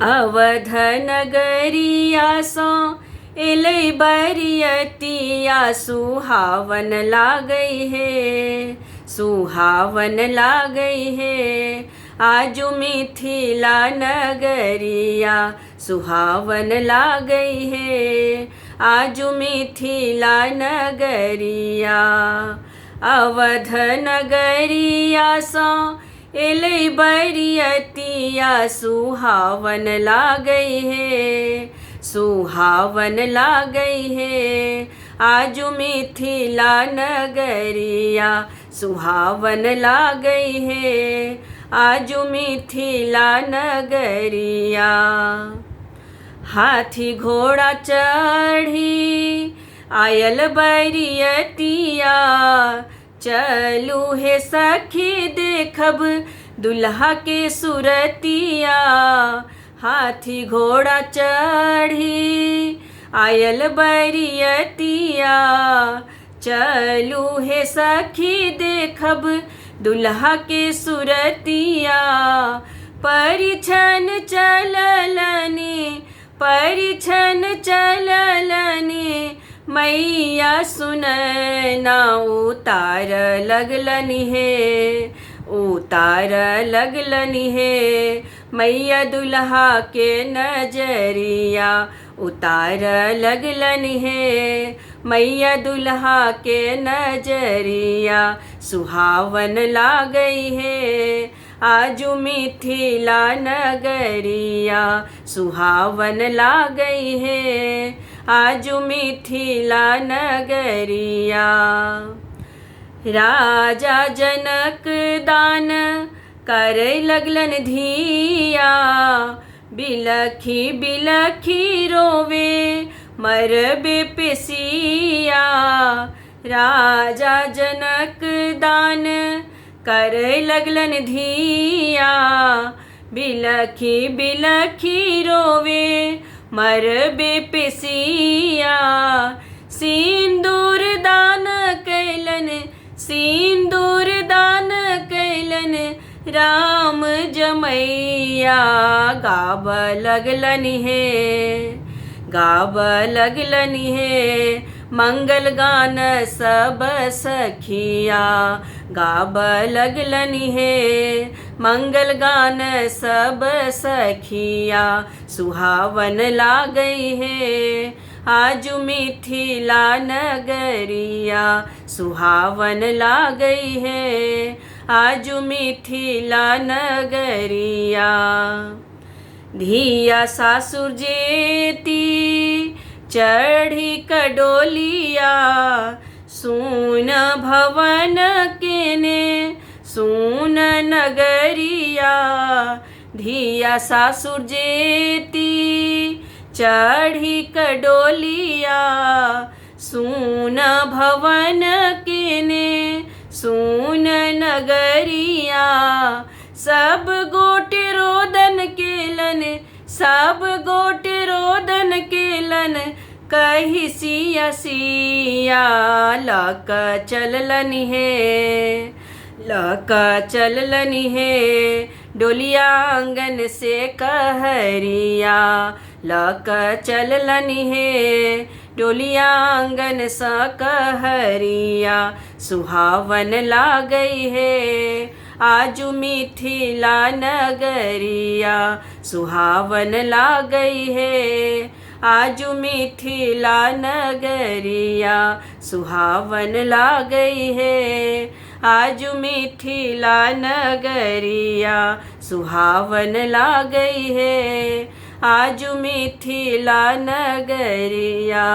अवध नगरियासँ एलै बरियतिया, सुहावन लागै हे, सुहावन लागै हे। आजु मिथिला नगरिया सुहावन लागै हे, आजु मिथिला नगरिया। अवध नगरियासँ एलै बरियतिया, सुहावन लागै हे, सुहावन लागै हे। आजु मिथिला नगरिया सुहावन लागै हे, आजु मिथिला नगरिया। हाथी घोड़ा चढ़ी आयल बरियतिया, चलू हे सखी देखब दुल्हा के सुरतिया। हाथी घोड़ा चढ़ी आयल बरियतिया, चलू हे सखी देखब दुल्हा के सुरतिया। परिछन चललनी, परिछन चललनी, मैया सुनैना उतार लगलनि हे, उतार लगलनि हे। मैया दुल्हा के नजरिया उतार लगलनि हे, मैया दुल्हा के नजरिया सुहावन लागै हे। आजु मिथिला नगरिया सुहावन लागै हे, आजु मिथिला नगरिया। राजा जनक दान करै लगलन धिया, बिलखी बिलखी रोवे मरबे पेसिया। राजा जनक दान करै लगलन धिया, बिलखी बिलखी रोवे मरबे पेसिया। सिन्दूर दान कैलन, सिन्दूर दान कैलन, राम जमैया गाब लगलनि हे, गाब लगलनि हे। मंगल गान सब सखिया गाब लगलनि हे, मंगल गान सब सखिया सुहावन लागै हे। आजु मिथिला नगरिया सुहावन लागै हे, आजु मिथिला नगरिया। धिया सासुर जेती चढ़ी कडोलिया, सुन भवन केने सुन नगरिया। धिया सासुर जेती चढ़ी कडोलिया, सुन भवन केने सुन नगरिया। सब गोटे रोदन केलन, सब गोटे रोदन केलन, कही सिया सिया लऽ कऽ चललनि हे, लऽ कऽ चललनि हे। डोलिया आँगन से कहरिया लऽ कऽ चललनि हे, डोलिया आँगन सँ कहरिया सुहावन लागै हे। आजु मिथिला नगरिया सुहावन लागै हे, आजु मिथिला नगरिया सुहावन लागै हे, आजु मिथिला नगरिया सुहावन लागै हे, आजु मिथिला नगरिया।